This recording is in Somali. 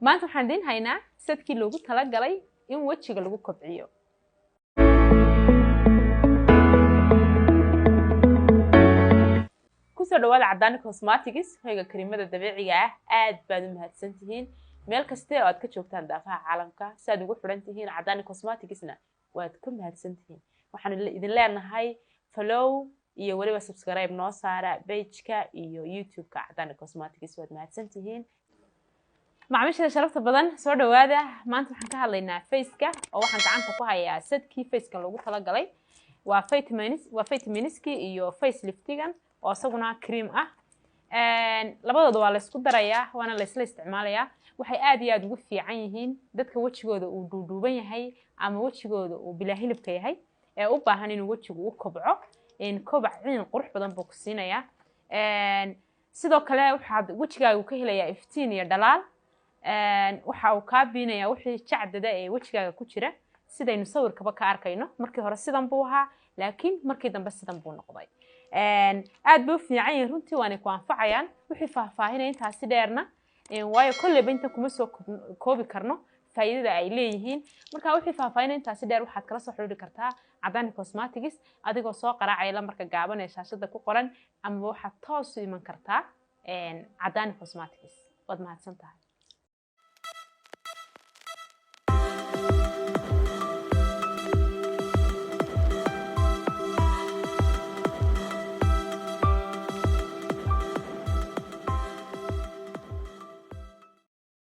Maanta waxaan idiin haynaa sadkii loogu talagalay in wejiga lagu kobciyo. Kusoo dhawaada Cadaani Cosmetics, hoyga karimada dabiiciga ah. Aad baad u mahadsantihiin meel kaste oo aad ka joogtaan daafaha caalamka si aad ugu xidhan tihiin Cadaani Cosmeticsna, waad ku mahadsantihiin. Waxaan idin leenahay follow iyo weliba subscribe noo saara pageka iyo YouTube-ka Cadaani Cosmetics. Waad mahadsantihiin, macaamiishada sharafta badan, soo dhawaada. Maanta waxaan ka hadlaynaa faceka oo waxaan gacanta ku hayaa sadkii faceka loogu talagalay. Waa vitamins, waa vitaminskii iyo face liftigan oo isaguna cream ah. Labadooda waa laysku darayaa, waana laysla isticmaalayaa. Waxay aad iyo aad ugu fiican yihiin dadka wejigooda uu dhuudhuuban yahay ama wejigooda uu bilaa hilibka yahay ee u baahan inuu wejigu u kobco. Kobac ciin qurux badan buu ku siinayaa. Sidoo kale waxaad wejigaagu ka helayaa iftiin iyo dhalaal. Waxa uu kaa biinayaa wixii jacdada ee wejigaaga ku jira. Sidaynu sawirkaba ka arkayno, markii hore sidan buu ahaa, laakiin markii dambe sidan buu noqday. Aad bay u fiican yihiin runtii, waanay ku anfacayaan. Wixii faahfaahinaya intaasi dheerna, waayo kolleyba inta kuma soo koobi karno faa'iidada ay leeyihiin. Marka wixii faahfaahinaya intaasi dheer waxaad kala soo xiriiri kartaa Cadaani Cosmetics adigoo soo qaraacaya lambarka gaaban ee shaashada ku qoran, ama waxaad toos u iman kartaa Cadaani Cosmetics. Waad mahadsan tahay.